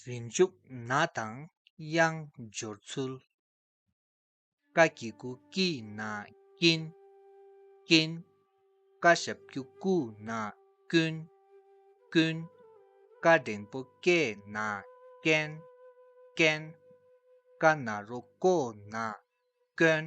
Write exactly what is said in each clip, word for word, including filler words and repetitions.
རྗེས་འཇུག་ན་དང་དབྱངས་སྦྱོར་ཚུལ། ཀ་གི་གུ་ཀི་ན་ཀིན། ཀིན། ཀ་ཞབས་ཀྱུ་ཀུ་ན་ཀུན། ཀུན། ཀ་འགྲེང་བུ་ཀེ་ན་ཀེན། ཀེན། ཀ་ན་རོ་ཀོ་ན་ཀོན།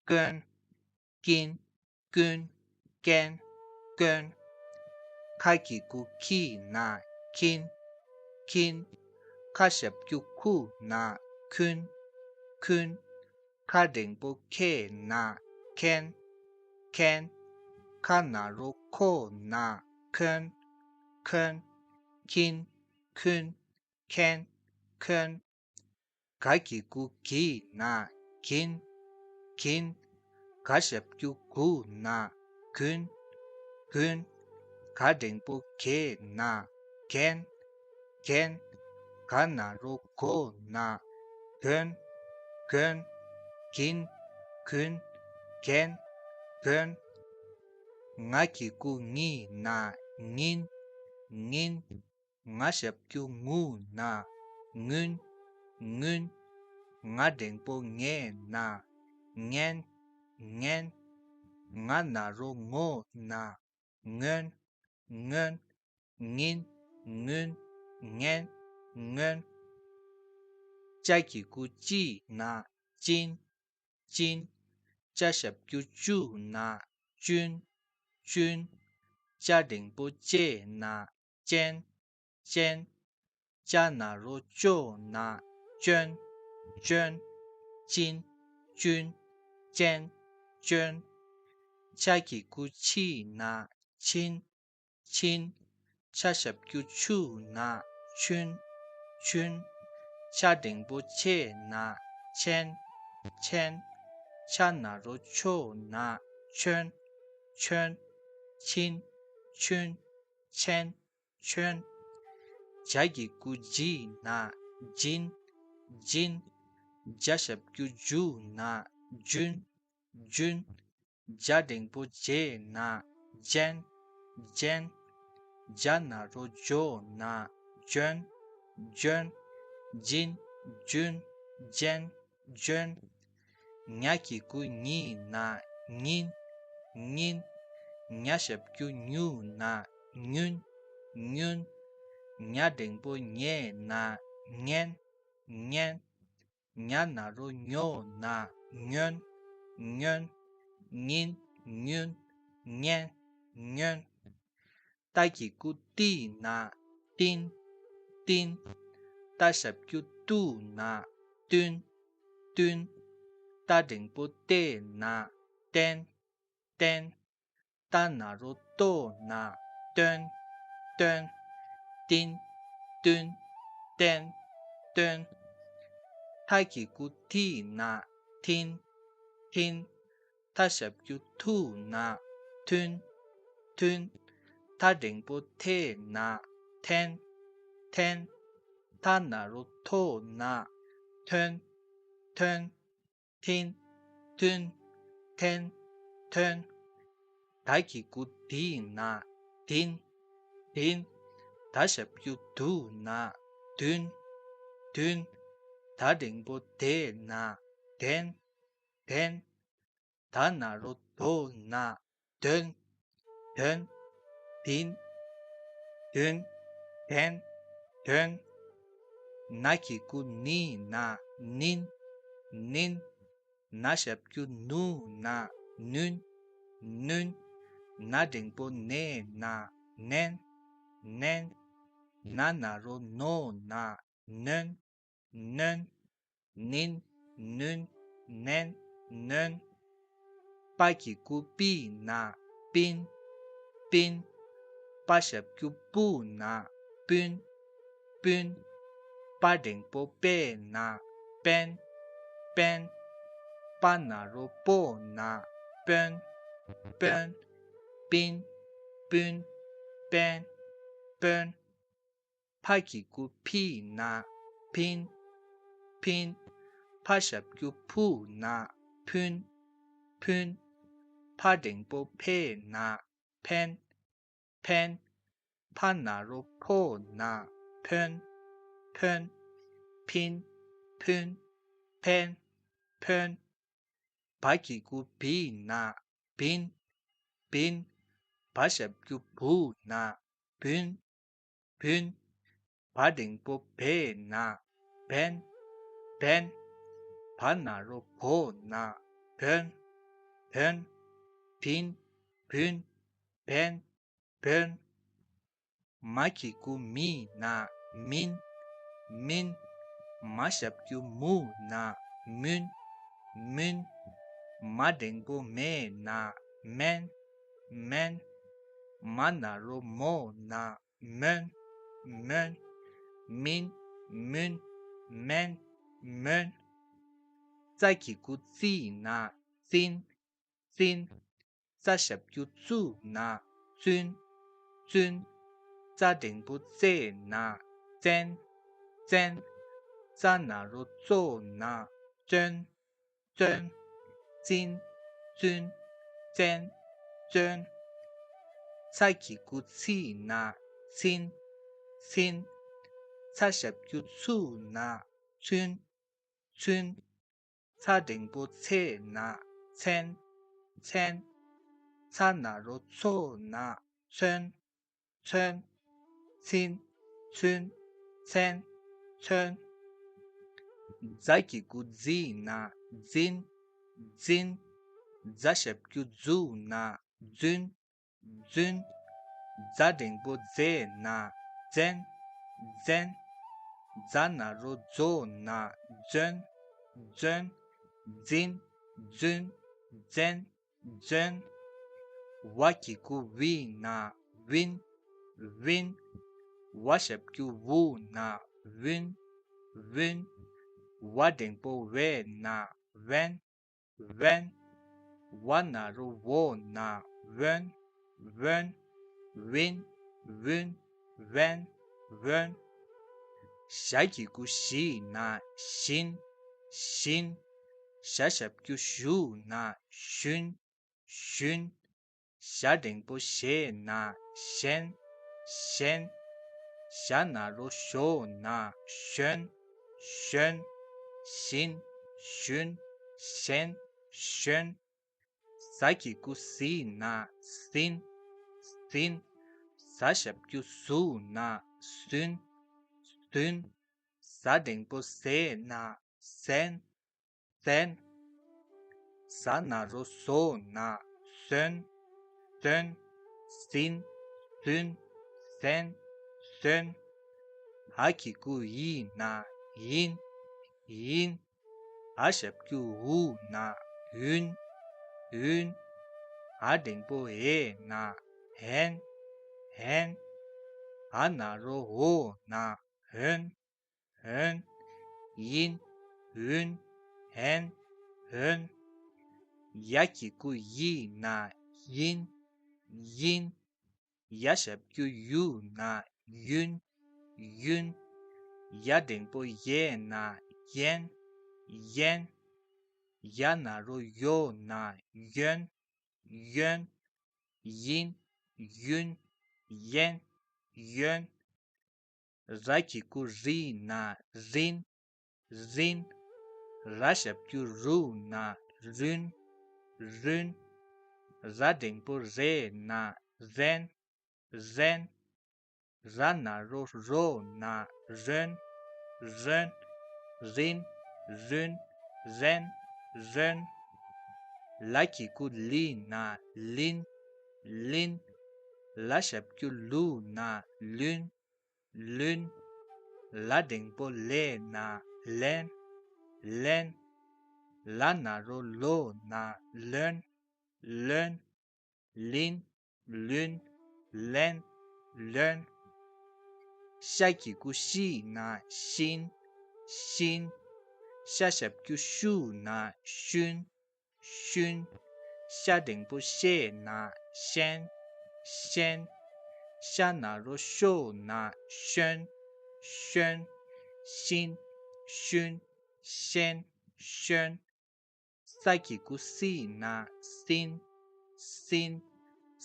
ཀོན། ཀིན། ཀུན། ཀེན། ཀོན། ཁ་གི་གུ་ཁི་ན་ཁིན། ཁིན། ཁ་ཞབས་ཀྱུ་ཁུ་ན་ཁུན། ཁུན། ཁ་འགྲེང་བུ་ཁེ་ན་ཁེན། ཁེན། ཁ་ན་རོ་ཁོ་ན་ཁོན། ཁོན། ཁིན། ཁུན། ཁེན། ཁོན། ག་གི་གུ་གི་ན་གིན། གིན། ག་ཞབས་ཀྱུ་གུ་ན་གུན། གུན། ག་འགྲེང་བུ་གེ་ན་གེན། གེན། ག་ན་རོ་གོ་ན་གོན། གོན། གིན། གུན། གེན། གོན། ང་གི་གུ་ངི་ན་ངིན། ངིན། ང་ཞབས་ཀྱུ་ངུ་ན་ངུན། ངུན། ང་འགྲེང་བུ་ངེ་ན་ངེན། ངེན། ང་ན་རོ་ངོ་ན་ངོན། ངོན། ངིན། ངུན། ངེན། ངོན། ཅ་གི་གུ་ཅི་ན་ཅིན། ཅིན། ཅ་ཞབས་ཀྱུ་ཅུ་ན་ཅུན། ཅུན། ཅ་འགྲེང་བུ་ཅེ་ན་ཅེན། ཅེན། ཅ་ན་རོ་ཅོ་ན་ཅོན། ཅོན། ཅིན། ཅུན། ཅེན། ཅོན། ཆ་གི་གུ་ཆི་ན་ཆིན། ཆིན། ཆ་ཞབས་ཀྱུ་ཆུ་ན་ཆུན། ཆུན། ཆ་འགྲེང་བུ་ཆེ་ན་ཆེན། ཆེན། ཆ་ན་རོ་ཆོ་ན་ཆོན། ཆོན། ཆིན། ཆུན། ཆེན། ཆོན། ཇ་གི་གུ་ཇི་ན་ཇིན། ཇིན། ཇ་ཞབས་ཀྱུ་ཇུ་ན་ཇུན། ཇུན། ཇ་འགྲེང་བུ་ཇེ་ན་ཇེན། ཇེན། ཇ་ན་རོ་ཇོ་ན་ཇོན། ཇོན། ཇིན། ཇུན། ཇེན། ཇོན། ཉ་གི་གུ་ཉི་ན་ཉིན། ཉིན། ཉ་ཞབས་ཀྱུ་ཉུ་ན་ཉུན། ཉུན། ཉ་འགྲེང་བུ་ཉེ་ན་ཉེན། ཉེན། ཉ་ན་རོ་ཉོ་ན་ཉོན། ཉོན། ཉིན། ཉུན། ཉེན། ཉོན། ཏ་གི་གུ་ཏི་ན་ཏིན། ཏིན། ཏ་ཞབས་ཀྱུ་ཏུ་ན་ཏུན། ཏུན། ཏ་འགྲེང་བུ་ཏེ་ན་ཏེན། ཏེན། ཏ་ན་རོ་ཏོ་ན་ཏོན། ཏོན། ཏིན། ཏུན། ཏེན། ཏོན། ཐ་གི་གུ་ཐི་ན་ཐིན། ཐིན། ཐ་ཞབས་ཀྱུ་ཐུ་ན་ཐུན། ཐུན། ཐ་འགྲེང་བུ་ཐེ་ན་ཐེན། ཐེན། ཐ་ན་རོ་ཐོ་ན་ཐོན། ཐོན། ཐིན། ཐུན། ཐེན། ཐོན། ད་གི་གུ་དི་ན་དིན། དིན། ད་ཞབས་ཀྱུ་དུ་ན་དུན། དུན། ད་འགྲེང་བུ་དེ་ན་དེན། དེན། ད་ན་རོ་དོ་ན་དོན། དོན། དིན། དུན། དེན། དོན། ན་གི་གུ་ནི་ན་ནིན། ནིན། ན་ཞབས་ཀྱུ་ནུ་ན་ནུན། ནུན། ན་འགྲེང་བུ་ནེ་ན་ནེན། ནེན། ན་ན་རོ་ནོ་ན་ནོན། ནོན། ནིན། ནུན། ནེན། ནོན། པ་གི་གུ་པི་ན་པིན། པིན། པ་ཞབས་ཀྱུ་པུ་ན་པུན། པུན། པ་འགྲེང་བུ་པེ་ན་པེན། པེན། པ་ན་རོ་པོ་ན་པོན། པོན། པིན། པུན། པེན། པོན། ཕ་གི་གུ་ཕི་ན་ཕིན། ཕིན། ཕ་ཞབས་ཀྱུ་ཕུ་ན་ཕུན། ཕུན། ཕ་འགྲེང་བུ་ཕེ་ན་ཕེན། ཕེན། ཕ་ན་རོ་ཕོ་ན་ཕོན། ཕོན། ཕིན། ཕུན། ཕན། ཕོན། བ་གི་གུ་བི་ན་བིན། བིན། བ་ཞབས་ཀྱུ་བུ་ན་བུན། བུན། བ་འགྲེང་པོ་བེ་ན་བེན། བེན། བ་ན་རོ་བོ་ན་བོན། བོན། བིན། བུན། བེན། བོན། མ་གི་གུ་མི་ན་མིན། མིན། མ་ཞབས་ཀྱུ་མུ་ན་མུན། མུན། མ་འགྲེང་པོ་མེ་ན་མེན། མེན། མ་ན་རོ་མོ་ན་མོན། མོན། མིན། མུན། མེན། མོན། ཙ་གི་གུ་ཙི་ན་ཙིན། ཙིན། ཙ་ཞབས་ཀྱུ་ཙུ་ན་ཙུན། ཙུན། ཙ་འགྲེང་པོ་ཙེ་ན་ཙེན། ཙེན། ཙ་ན་རོ་ཙོ་ན་ཙོན། ཙོན། ཙིན། ཙུན། ཙེན། ཙོན། ཚ་གི་གུ་ཚི་ན་ཚིན། ཚིན། ཚ་ཞབས་ཀྱུ་ཚུ་ན་ཚུན། ཚུན། ཚ་འགྲེང་པོ་ཚེ་ན་ཚེན། ཚེན། ཚ་ན་རོ་ཚོ་ན་ཚོན། ཚོན། ཚིན། ཚུན། ཚེན། ཚོན། ཛ་གི་གུ་ཛི་ན་ཛིན། ཛིན། ཛ་ཞབས་ཀྱུ་ཛུ་ན་ཛུན། ཛུན། ཛ་འགྲེང་པོ་ཛེ་ན་ཛེན། ཛེན། ཛ་ན་རོ་ཛོ་ན་ཛོན། ཛོན། ཛིན། ཛུན། ཛེན། ཛོན། ཝ་གི་གུ་ཝི་ན་ཝིན། ཝིན། ཝ་ཞབས་ཀྱུ་ཝུ་ན་ཝུན། ཝུན། ཝ་འགྲེང་པོ་ཝེ་ན་ཝེན། ཝེན། ཝ་ན་རོ་ཝོ་ན་ཝོན། ཝོན། ཝིན། ཝུན། ཝེན། ཝོན། ཞ་གི་གུ་ཞི་ན་ཞིན། ཞིན། ཞ་ཞབས་ཀྱུ་ཞུ་ན་ཞུན། ཞུན། ཞ་འགྲེང་པོ་ཞེ་ན་ཞེན། ཞེན། ཞ་ན་རོ་ཞོ་ན་ཞོན། ཞོན། ཞིན། ཞུན། ཞེན། ཞོན། ཟ་གི་གུ་ཟི་ན་ཟིན། ཟིན། ཟ་ཞབས་ཀྱུ་ཟུ་ན་ཟུན། ཟུན། ཟ་འགྲེང་པོ་ཟེ་ན་ཟེན། ཟེན། ཟ་ན་རོ་ཟོ་ན་ཟོན། ཟོན། ཟིན། ཟུན། ཟེན། ཟོན། འ་གི་གུ་འི་ན་འིན། འིན། འ་ཞབས་ཀྱུ་འུ་ན་འུན། འུན། འ་འགྲེང་པོ་འེ་ན་འེན། འེན། འ་ན་རོ་འོ་ན་འོན། འོན། འིན། འུན། འེན། འོན། ཡ་གི་གུ་ཡི་ན་ཡིན། ཡིན། ཡ་ཞབས་ཀྱུ་ཡུ་ན་ཡུན། ཡུན། ཡ་འགྲེང་པོ་ཡེ་ན་ཡེན། ཡེན། ཡ་ན་རོ་ཡོ་ན་ཡོན། ཡོན། ཡིན། ཡུན། ཡེན། ཡོན། ར་གི་གུ་རི་ན་རིན། རིན། ར་ཞབས་ཀྱུ་རུ་ན་རུན། རུན། ར་འགྲེང་པོ་རེ་ན་རེན། རེན། ར་ན་རོ་རོ་ན་རོན། རོན། རིན། རུན། རེན། རོན། ལ་གི་གུ་ལི་ན་ལིན། ལིན། ལ་ཞབས་ཀྱུ་ལུ་ན་ལུན། ལུན། ལ་འགྲེང་པོ་ལེ་ན་ལེན། ལེན། ལ་ན་རོ་ལོ་ན་ལོན། ལོན། ལིན། ལུན། ལེན། ལོན། ཤ་གི་གུ་ཤི་ན་ཤིན། ཤིན། ཤ་ཞབས་ཀྱུ་ཤུ་ན་ཤུན། ཤུན། ཤ་འགྲེང་པོ་ཤེ་ན་ཤེན། ཤེན། ཤ་ན་རོ་ཤོ་ན་ཤོན། ཤོན། ཤིན། ཤུན། ཤེན། ཤོན། ས་གི་གུ་སི་ན་སིན། སིན།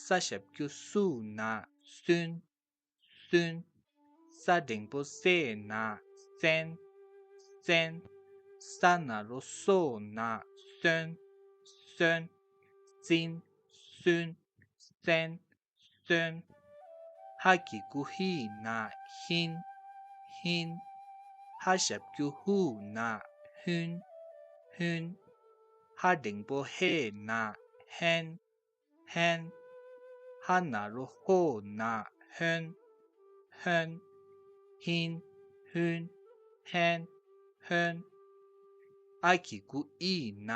ས་ཞབས་ཀྱུ་སུ་ན་སུན། སུན། ས་འགྲེང་པོ་སེ་ན་ བཙན། བཙན། ས་ན་རོ་སོ་ན་སོན། སོན། སྲིན། སུན། བཙན། སོན། ཧ་གི་གུ་ཧི་ན་ཧིན། ཧིན། ཧ་ཞབས་ཀྱུ་ཧུ་ན་ཧུན། ཧུན། ཧ་འགྲེང་བུ་ཧེ་ན་ཧེན། ཧེན། ཧ་ན་རོ་ཧོ་ན་ཧོན། ཧོན། ཧིན། ཧུན། ཧེན། ཧོན། ཨ་གི་གུ་ཨི་ན་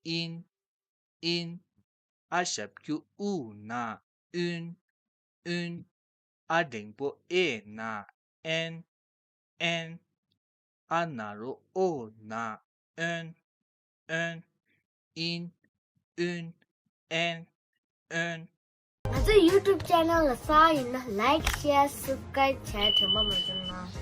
ཨིན། ཨིན། ཨ་ཞབས་ཀྱུ་ཨུ་ན་ཨུན། ཨུན། ཨ་འགྲེང་བུ་ཨེ་ན་ཨེན། ཨེན། ཨ་ན་རོ་ཨོ་ན་ཨོན། ཨོན། ཨིན། ཨུན། ཨེན། ཨོན། ང་ཚོའི་YouTube channel ལ་གསར་ཡིན་ན་like, share, subscribe བྱས་དྲན་པ་མ་བརྗེད་གནང་།